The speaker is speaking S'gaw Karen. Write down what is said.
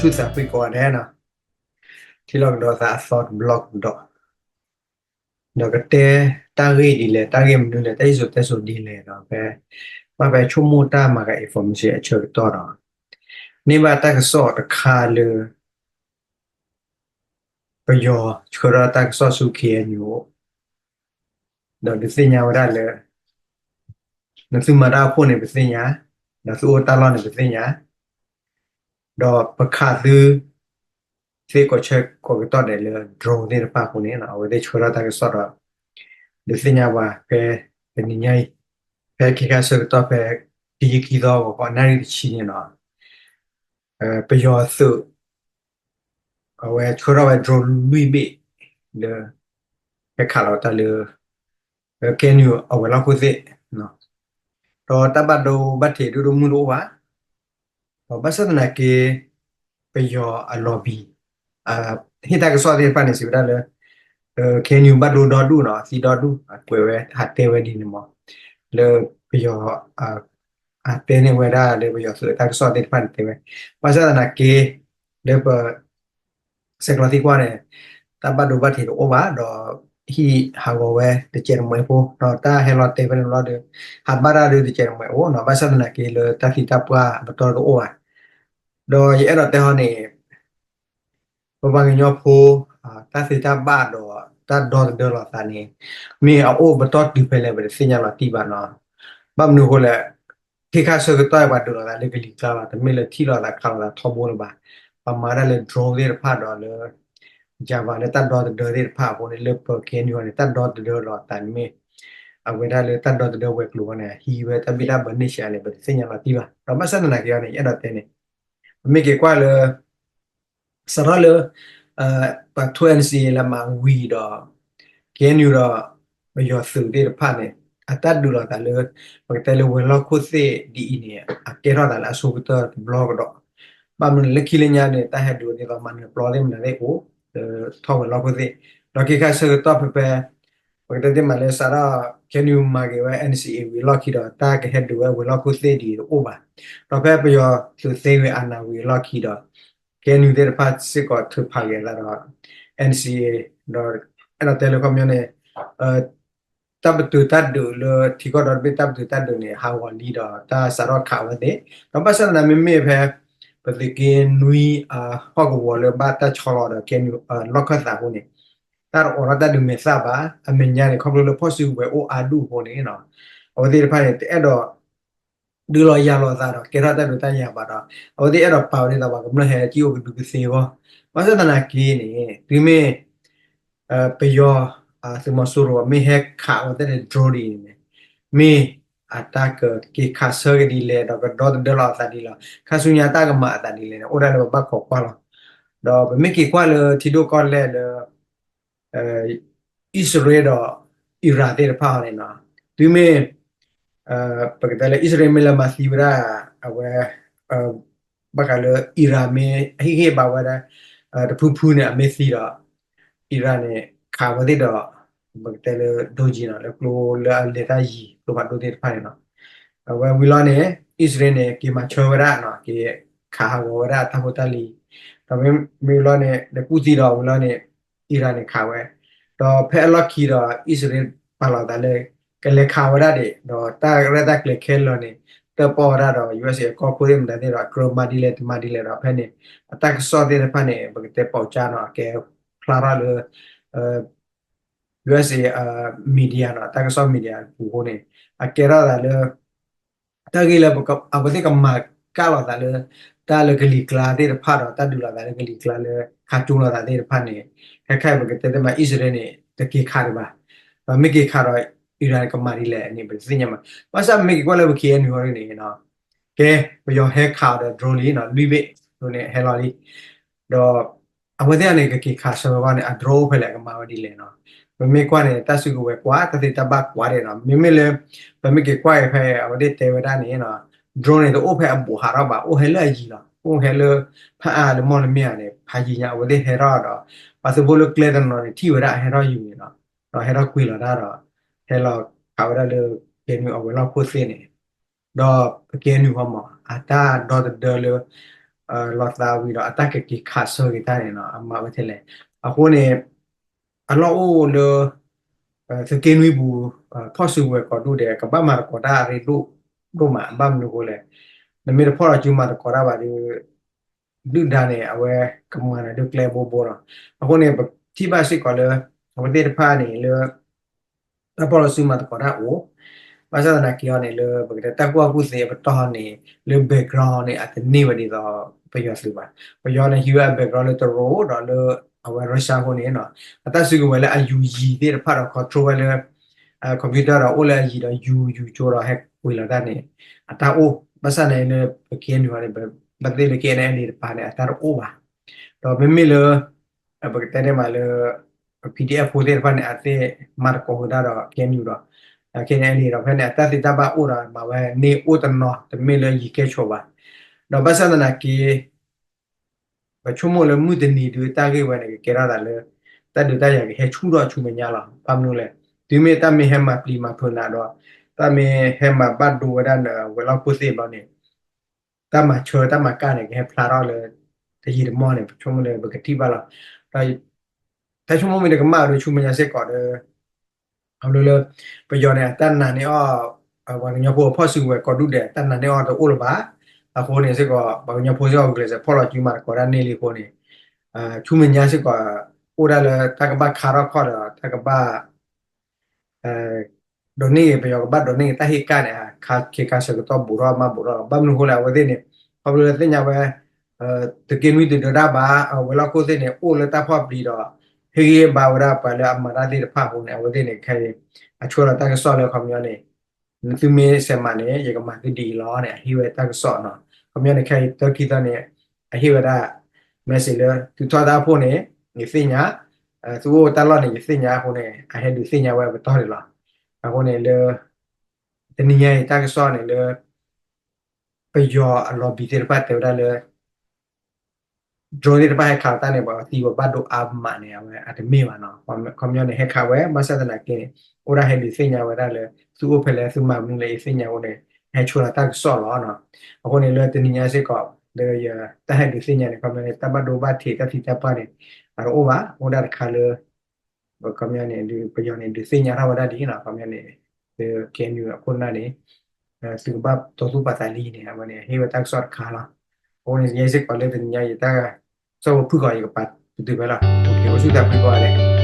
ဆူၣ်သးဖှံကိးဂၤဒဲးနီၤ, ထံၣ်လိာ်ကဒီးသးအသီတဘျီကဒီး, ဒီးကတဲတၢ်ဂ့ၢ်ဒ်လဲၣ်, တၢ်ဂ့ၢ်မနုၤလဲၣ်, တၢ်ဟံးစိၤတဲစိၤဒ်လဲၣ်ဒီး ဖဲဘၣ်ဖဲဆိကမိၣ်တၢ်မၤကၤ information အဆၢကတီၢ်ဒီး န့ၢ်ဘၣ်တၢ်ကစီၣ်တခါလၢ ပယီၤဆှၢထီၣ်တၢ်ကစီၣ်ဆူ ခ့ၣ်အဲၣ်ယူၣ်အိၣ်, ဒီးဒုးသ့ၣ်ညါဝဲဒၣ်လၢ နသုမၤတၢ်အိၣ်ဖှိၣ်န့ၣ် ပသ့ၣ်ညါ, ဒီးသုအိၣ်တၢ်လီၢ်န့ၣ် ပသ့ၣ်ညါ, ဒီးပခးသု သ့ၣ်ကိးဆၢကိးကတီၢ်ဒဲးလၢ drone သ့ၣ်တဖၣ်အဃိန့ၣ် အဝဲသ့ၣ်ဆှၢထီၣ်တၢ်ကစီၣ်ဒီး ဒုးသ့ၣ်ညါပှၤဖဲတနံၤညါအံၤ, ဖဲခ့ခါဆၢကတီၢ်ဖဲ ခံဆံခံသီဂီၤခီ နၣ်ရံၣ်တဆံန့ၣ်နီၤ, ပယီၤသုး အဝဲဆှၢထီၣ်ဝဲ drone လွံၢ်ဘ့ၣ် လၢ ဟဲခးလီၤတၢ်လၢ ခ့ၣ်အဲၣ်ယူၣ်အဝဲၤလီၢ်ခိၣ်သ့ၣ်, ဒီးတၢ်ဘၣ်ဒိဘၣ်ထံးဒိၣ်ဒိၣ်မုၢ်မုၢ်တအိၣ်ဘၣ်, ဒီးဘၣ်ဆၣ်သနာ်က့ ပယီၤအ lobby ဟ့ၣ်တၢ်ကစီၣ်သ့ၣ်တဖၣ်န့ၣ် စံးဝဲဒၣ်လၢ ခ့ၣ်အဲၣ်ယူၣ်ဘၣ်ဒိဒီဒူၣ်နီၤ, သံဒီဒူၣ်, အကွဲးဝဲဟးတဲဝဲဒ်န့ၣ်မး, လၢပယီၤ ဟးတဲန့ၢ်ဝဲဒၣ်လၢပယီၤသုးအတၢ်ကစီၣ်သ့ၣ်တဖၣ်န့ၣ်တဲဝဲ, ဘၣ်ဆၣ်သနာ်က့ လၢပ ဆဲးကျိးသံကွၢ်န့ၣ် တၢ်ဘၣ်ဒိဘၣ်ထံးတအိၣ်ဘၣ်, ဒီးဟံၣ်ဟးဂီၤဝဲတစဲးတမှဲးဖိ, ဒီးတၢ်ဟဲလီၤတဲာ်ဖဲန့ၣ်ဘျီဒီး ဟးဘၣ်တၢ်ဒုးတစဲးတမှဲးအိၣ်နီၤ, ဘၣ်ဆၣ်သနာ်က့လၢတၢ်သံတၢ်ပှၢ်အပတီၢ်တအိၣ်ဘၣ်, ဒီးယအဲၣ်ဒိးတဲဟီန့ၣ် ပပှၤကညီဖိ တၢ်သ့တၢ်ဘၣ်ဒီးတၢ်ဒီသဒၢလီၤသးန့ၣ် မ့ၢ်အအိၣ်ပတီၢ်တုၤဖဲလဲၣ် ပတသ့ၣ်ညါလီၤတံၢ်ဘၣ်နီၤ, ဘၣ်မနုၤအဃိလဲၣ် ခ့ခါဆၢကတီၢ်အံၤ ပှၤဒုးလိာ်သးလၢကလံၤကျါလီၤ, တမ့ၢ်လၢထံၣ်လိာ်သးခးလိာ်သးထီဘိလၢၤဘၣ်, ပှၤမၤဝဲဒၣ်လၢ drone သ့ၣ်တဖၣ်ဒီးလၢ Java လၢတၢ်ဒီသဒၢသ့ၣ်တဖၣ်အဃိန့ၣ် လၢပ ခ့ၣ်အဲၣ်ယူၣ် န့ၣ် တၢ်ဒီသဒၢလိာ်သးန့ၣ်မ့ၢ် အဝဲဒၣ်လၢတၢ်ဒီသဒၢဝဲၤကျိၤဝဲန့ၣ် ဟံးဝဲတၢ်ဘံၣ်တၢ်ဘၢန့ၢ်ဆံးန့ၣ် ပတသ့ၣ်ညါလီၤတံၢ်ဘၣ်, ဒီးဘၣ်ဆၣ်သနာ်က့အီၤန့ၣ် ယအဲၣ်ဒိးတဲန့ၣ် ပမ့ၢ်က့ၤကွၢ်လၢ စးထီၣ်လၢ ပှၤထိ NCA လၢမၤဝံၤဒီး ခ့ၣ်အဲၣ်ယူၣ်ဒီး ပယီၤသုးသ့ၣ်တဖၣ်န့ၣ် အတၢ်ဒုးလိာ်သးလၢ ပကတဲလၢဝဲၤလီၢ်ခိၣ်သ့ၣ်ဒ်အံၤန့ၣ် အကဲထီၣ်သးလၢအဆိကတၢၢ်တဘျီကဒီး, ဘၣ်မနုၤလၢခံလၢညါန့ၣ် တၢ်ဟဲဒုးဒ်သိးမၤနၢၤပျီသ့ၣ်မနုၤသ့ၣ်အိၣ် လၢထီၣ်ဝဲၤလီၢ်ခိၣ်သ့ၣ်, ဒီးခ့ခါဆၢကတီၢ်ဖဲဖဲ ပကတဲသ့မးလၢစးထီၣ် ခ့ၣ်အဲၣ်ယူၣ် မၤက့ၤဝဲ NCA ဝံၤအလီၢ်ခံဒီး တၢ်ကဟဲဒုးဝဲဝဲၤလီၢ်ခိၣ်သ့ၣ်ဒ်အံၤတအိၣ်ဘၣ်, ဒီးဖဲပယီၤသုးသ့ဝံၤအနးဝံၤအလီၢ်ခံဒီး ခ့ၣ်အဲၣ်ယူၣ်သ့ၣ်တဖၣ်စ့ၢ်ကီးထုးဖးက့ၤအသးဒီး NCA ဒီး အဲၣ်ဒိးတဲလၢခီပညီန့ၣ် တၢ်ပတုာ်တၢ်ဒုးလၢထံကီၢ်ဒီတဘ့ၣ် တၢ်ပတုာ်တၢ်ဒုးန့ၣ် ဟးဂီၤလံဒီးတၢ်စးထီၣ်ခးဝဲသ့ၣ်, ဒီးဘၣ်ဆၣ်သနာ်မ့မ့ၢ်ဖဲ ပသုးက့နွံ ဟီၣ်ကဝီၤလၢဘၣ်တၢ်ဆီလီၤဒီး ခ့ၣ်အဲၣ်ယူၣ် လီၢ်ခၢၣ်သးအဃိန့ၣ် တၢ်တအိးထီၣ်တၢ်ဒုးမဲာ်သၣ်ဘၣ်, အမဲာ်ညါန့ၣ် ခီဖျိလၢဖီၣ်စုကဝဲၤအိၣ်အါဒူၣ်အဃိန့ၣ် အဝဲသ့ၣ်တဖၣ်န့ၣ် တအဲၣ်ဒိး ဒုးလီၤယၤလိာ်သးဒီး ကဲထီၣ်တၢ်ဒုးတၢ်ယၤဘၣ်ဒီး အဝဲသ့ၣ်အဲၣ်ဒိးပာ်ဝဲဒ်သိးပှၤကမျၢၢ်ဟဲစံၣ်အိၣ်ကဒုကသ့အဂီၢ်, ဘၣ်ဆၣ်သနာ်က့န့ၣ် တုၤမ့ၢ် ပယီၤ သုးမီၤစိရိၤမ့ၢ်ဟဲခးအဝဲသ့ၣ်န့ၣ် drone ဒ်အံၤန့ၣ် မ့ၢ်အတၢ်ကက့ၤခးဆၢက့ၤဒ်လဲၣ် ဒီးကဒီသဒၢလီၤအသးဒ်လဲၣ်, ခါဆူညါတၢ်ကမၤအသးဒ်လဲၣ်န့ၣ် အိၣ်ဒၣ်လၢပဘၣ်ခိးကွၢ်လီၤ. ဒီးပမ့ၢ်က့ၤကွၢ်လၢထံဒိၣ်ကီၢ်လဲၢ်လၢ အံၣ်စရ့လးဒီး အံရၣ်သ့ၣ်တဖၣ်အံၤန့ၣ်နီၤ, တုၤမ့ၢ် ပကတဲလၢအံၣ်စရ့လးမ့ၢ်လၢမၤသံဝဲဒၣ် အဝဲ ဘၣ်ဃးလၢ အံရၣ်မ့ၢ်ဟ့ၣ်ဂံၢ်ဟ့ၣ်ဘါဝဲဒၣ် တဖုဖုန့ၣ် အမ့ၢ်သံဒီး အံရၣ်န့ၣ် ခးဝဲသ့ၣ်ဒီး ပကတဲလၢ drone နီၤ လၢကျိလၢအလဲၤတၢ်ယံၤ ကျိဖးဒိၣ်သ့ၣ်တဖၣ်န့ၣ်နီၤ, အဝဲဝံၤလီၤန့ၣ် အံၣ်စရ့လးန့ၣ် က့ၤမၤဆၢဝဲဒၣ်နီၤ က့ၤခးဟးဂီၤဝဲဒၣ်အတၢ်ဖိတၢ်လံၤ, ဒီးမ့ၢ်ဝံၤလီၤန့ၣ် ဒီးကူၣ်သံဒီးဝံၤလီၤန့ၣ် အံရၣ်န့ၣ်ခးဝဲ, ဒီးဖဲအလီၢ်ခံဒီး အံၣ်စရ့လးပာ်လီၤသးလၢ ကလဲၤခးဝဲဒၣ်ဒံး ဒီးတၢ်ရဲၣ်တၢ်ကျဲၤခဲလၢာ်န့ၣ် တၢၣ်ပီၣ်ဝဲဒၣ်ဒီး ယူအက်စ် အကီၢ်ခိၣ်သ့ၣ်မတၤသ့ၣ်ဒီး ကြၢးမၤဒ်လဲၣ်တမၤဒ်လဲၣ်ဒီး ဖဲန့ၣ် အတၢ်ကစီၣ်သ့ၣ်တဖၣ်န့ၣ် ပကတဲပိာ်ကၠါနီၤ အကဲဖျါထီၣ်လၢ ယူအက်စ် media နီၤ တၢ်ကစီၣ် media အပူၤအဃိန့ၣ် အကဲထီၣ်သးလၢ တၢ်ဂ့ၢ်လၢ အဝဲသ့ၣ်ကမၤကၣ်လိာ်သးလၢ တၢ်လၢကလံၤကျါသ့ၣ်တဖၣ်ဒီး တၢ်ဒုးလိာ်သးလၢကလံၤကျါလၢ ခးကၠိလိာ်သးသ့ၣ်တဖၣ်န့ၣ် ခဲခါအံၤပကတဲသ့မး အံၣ်စရ့လးန့ၣ် တက့ၤခးဒံးဘၣ်, ဒီးမ့ၢ်က့ၤခးဒီး အံရၣ်ကမၤဒ်လဲၣ်န့ၣ် ပတသ့ၣ်ညါဘၣ်. ဘၣ်ဆၣ်မ့ၢ်က့ၤကွၢ်လၢပ ခ့ၣ်အဲၣ်ယူၣ် အံၤန့ၣ် ကဲ ပယီၤဟဲခးအီၤဒီး drone လံနီၤ လွံၢ်ဘ့ၣ် drone န့ၣ် ဟဲလီၤလံ ဒီး အဝဲသ့ၣ်န့ၣ် ကက့ၤခးဆၢဝဲဘၣ်န့ၣ် အ drone အိၣ်ဖဲလဲၣ် ကမၤဝဲဒ်လဲၣ်နီၤ. ပမ့ၢ်ကွၢ်န့ၣ် တၢ်စုကဝဲၤကွၢ် တၢ်သ့တၢ်ဘၣ်ကွၢ်ဒဲးနီၤ. မ့မ့ၢ်လၢ ပမ့ၢ်က့ၤကွၢ်အံၤဖဲ အဝဲသ့ၣ်တဲဝဲဒၣ်န့ၣ် drone န့ၣ် တအိၣ်ဖဲအဘူးဟးထီၣ်ဘၣ် အိၣ်ဟဲလၢအယံၤလီၤ. အိၣ်ဟဲလၢ ဖးအါလၢမီၢ်လၢမ့ၢ်ဧါန့ၣ် ဖးယံၤညါ အဝဲသ့ၣ်ဟဲထီၣ်ဒီး ပှၤသုးဖိလၢကျဲတနီၤန့ၣ် ထံၣ်ဝဲဒၣ်ဟဲထီၣ်ယံၤန့ၣ်နီၤ. ဒီးဟဲထီၣ်ကွံာ်လီၤတၢ်ဒီး ဟဲလီၤခးဝဲဒၣ်လၢ ခ့ၣ်အဲၣ်ယူၣ် အဝဲၤလီၢ်ခိၣ်သ့ၣ်န့ၣ် ဒီးပကဲနုာ်ဃီမး အတၢ်ဒီသဒၢလၢ လီၤသးဝံၤဒီးအတၢ်ကက့ၤခးဆၢက့ၤတၢ်န့ၣ်နီၤ အမၤဝဲထဲလဲၣ်. အဃိန့ၣ် အလီၢ်အိၣ်လၢ သုးက့နွံပူၤ ဖီၣ်စုကဝဲၤကိးဒူၣ်ဒဲး ကဘၣ်မၤသကိးတၢ်အရ့ဒိၣ်ဒိၣ်မး ဘၣ်မနုၤအဃိလဲၣ်. နမ့ၢ်တဖီၣ်လီၤစုမၤသကိးတၢ်ဘၣ်ဒီး ဒုၣ်ဒါန့ၣ် အဝဲကမၤနၤဒုးကျဲဘိဘိလီၤ. အဃိန့ၣ် ပထံၣ်ဘၣ်စ့ၢ်ကီးလၢ အဝဲသ့ၣ်တဖၣ်န့ၣ်လၢ တၢ်ဖီၣ်လီၤစုမၤသကိးတၢ်အိၣ်, ဘၣ်ဆၣ်သနာ်က့အီၤန့ၣ် လၢပကတဲတၢ်ကူၣ်ဘၣ်ကူၣ်သ့အပတီၢ်န့ၣ် လၢ background န့ၣ် အတန့ၢ်ဝဲဒ်သိးပယီၤသုးဘၣ်. ပယီၤန့ၣ် ဟံးဝဲအ background လၢတရူးဒီးလၢအဝဲ Russia အဃိန့ၣ် အတၢ်စုကဝဲၤလၢအယူၤယံၤသ့ၣ်တဖၣ်ဒီး control ဝဲလၢ computer ဒီးအိၣ်လၢအယံၤဒီး ယူၤယူၤကၠိဒီးဟဲကွံာ်လီၤတၢ်န့ၣ် အတၢ်အိၣ်. ဘၣ်ဆၣ်န့ၣ်လၢပ K N U န့ၣ် ဘၣ်သ့ၣ်လၢ K N L A တပၤန့ၣ် အတၢ်တအိၣ်ဘၣ်. ဒီးမ့မ့ၢ်လၢ ပကတဲန့ၣ်မးလၢ P D F ဖိသ့ၣ်တဖၣ်န့ၣ် အသ့ၣ်မၤသကိးဝဲဒၣ်ဒီး K N U ဒီး K N L A ဒီး ဖဲန့ၣ် အတၢ်သ့တၢ်ဘၣ်အိၣ်ဒီး မၤဝဲန့ၢ်အိၣ်တနီၤ တမ့ၢ်လၢယံၤကဲဆိးဘၣ်. ဒီးဘၣ်ဆၣ်သနာ်က့ ပဆိကမိၣ်လၢမုၢ်တနံၤဒုးတၢ်ဂ့ၢ်ဝဲန့ၣ် ကကဲထီၣ်သးလၢ တၢ်ဒုးတၢ်ယၤကဟဲဆူၣ်ထီၣ်ဆူမဲာ်ညါလီၤ. ဘၣ်မနုၤလဲၣ်, တုၤမ့ၢ်တၢ်မ့ၢ်ဟဲမၤပျံၤမၤဖုးနၤဒီး တၢ်မ့ၢ်ဟဲမၤဘၣ်ဒိဝဲဒၣ်နဝဲၤလီၢ်ခိၣ်သ့ၣ်ဘျီန့ၣ် တၢ်မၤဆၢတၢ်မၤကၢ်န့ၣ် ကဟဲဖျါထီၣ်လၢ တယံာ်တမီၢ်န့ၣ် ပဆိကမိၣ်လၢပကထံၣ်ဘၣ်လီၤ. ဒီးတၢ်ဆိကမိၣ်မ့ၢ်တကမၣ်ဒီး ဆူမဲာ်ညါစ့ၢ်ကီးဒီး အဘျီလၢ ပယီၤန့ၣ် အတၢ်နာ်န့ၢ်အီၣ် ပှၤကညီဖိအဖီၣ်စုကဝဲၤကိးဒူၣ်ဒဲး တၢ်နာ်န့ၢ်အီၣ်တအိၣ်လၢၤဘၣ်. အဃိန့ၣ်စ့ၢ်ကီး ပှၤကညီဖိစ့ၢ်ကီး ဂုာ်ကျဲးစၢးဖီၣ်လီၤစုမၤသကိးတၢ်န့ၢ်လံအဃိန့ၣ် ဆူမဲာ်ညါစ့ၢ်ကီး အိၣ်ဒၣ်လၢတၢ်ကဘၣ်ခါထီၣ်ခီၣ်ဒီး တၢ်ကဘၣ် ဒိးန့ၢ်ဂ့ၤ ပယီၤကဘၣ်ဒိးန့ၢ်ဂ့ၤတၢ်ဟ့ၣ်ကၣ်န့ၣ် ခါခ့ခါဆၢကတီၢ်ဘူးထီၣ်မးဘူးထီၣ်လီၤ. ဘၣ်မနုၤအဃိလဲၣ် အဝဲသ့ၣ်န့ၣ် ခီဖျိလၢသ့ၣ်ညါဝဲ သုးက့နွံတဒၢတၢ်ဘၣ် ဝဲၤလီၢ်ခိၣ်သ့ၣ်န့ၣ် အိၣ်လၢတၢ်ဖီၣ်ပျံၤဒီး ဟ့ၣ်ဂံၢ်ဘါဝဲဒၣ်ပှၤလၢအမၤတၢ်သ့ၣ်တဖၣ်အဃိန့ၣ် အဝဲသ့ၣ်န့ၣ် ခဲအံၤ အဆှၢလီၤတၢ်ကစီၣ်လၢခီပညီန့ၣ် သုမ့ၢ်ဆဲးမၤန့ၣ် ယကမၤသုဒ်အံၤလီၤန့ၣ် အဟ့ၣ်ဝဲတၢ်ကစီၣ်နီၤ. ခီပညီန့ၣ် ခဲအံၤ တၢ်ခံသီန့ၣ် အဟ့ၣ်ဝဲဒၣ် message လၢ သုထီၣ်တၢ်အိၣ်ဖှိၣ်န့ၣ် ယသ့ၣ်ညါ, သုအိၣ်တၢ်လီၢ်န့ၣ် ယသ့ၣ်ညါအဃိန့ၣ် အဟဲဒုးသ့ၣ်ညါဝဲအပတီၢ်န့ၣ်လီၤ. အဃိန့ၣ်လၢ တနံၤညါအံၤတၢ်ကစီၣ်န့ၣ်လၢ ပယီၤအ lobby သ့ၣ်တဖၣ်တဲဝဲဒၣ်လၢ drone သ့ၣ်တဖၣ်ဟဲခးလီၤတၢ်န့ၣ် ပှၤသံပှၤဘၣ်ဒိအါမးန့ၣ် အဝဲအတမ့ၢ်ဘၣ်နီၤ. ခီပညီန့ၣ် ဟဲခးဝဲ ဘၣ်ဆၣ်သနာ်က့န့ၣ် အိၣ်ဒၣ်ဟဲဒုးသ့ၣ်ညါဝဲဒၣ်လၢ သုအိၣ်ဖဲလဲၣ် သုမၤမနုၤလဲၣ် ယသ့ၣ်ညါအဃိန့ၣ် ဟဲဆှၢလီၤတၢ်ကစီၣ်လီၤနီၤ. အဃိန့ၣ်လၢတနံၤညါစ့ၢ်ကီး လၢယတၢ်ဟဲဒုးသ့ၣ်ညါန့ၣ် ခီပညီန့ၣ် တၢ်ဘၣ်ဒိဘၣ်ထံးတၢ်သံတၢ်ပှၢ်န့ၣ် အတအိၣ်ဘၣ်, အိၣ်ဒၣ်တခါလၢ ခီပညီန့ၣ် ဒုးပယီၤန့ၣ် ဒုးသ့ၣ်ညါထီၣ်ဝဲဒၣ်ဒ်နီၤ, ခီပညီန့ၣ် လၢ K N U အခိၣ်နၢ်န့ၣ် သုကဘၣ်တီသူၣ်ပာ်သးလံန့ၣ် အဝဲန့ၣ် ဟ့ၣ်ဝဲတၢ်ကစီၣ်တခါလီၤ. အဃိန့ၣ် ယဲစ့ၢ်ကီးလၢတနံၤညါ ယတၢ်ကစီၣ်ဖိဖုၣ်ဃီ ယကပာ်ပတုာ်ဖဲလီၤ. အိၣ်ဆူၣ်သးဖုၣ်ဃီလဲၣ်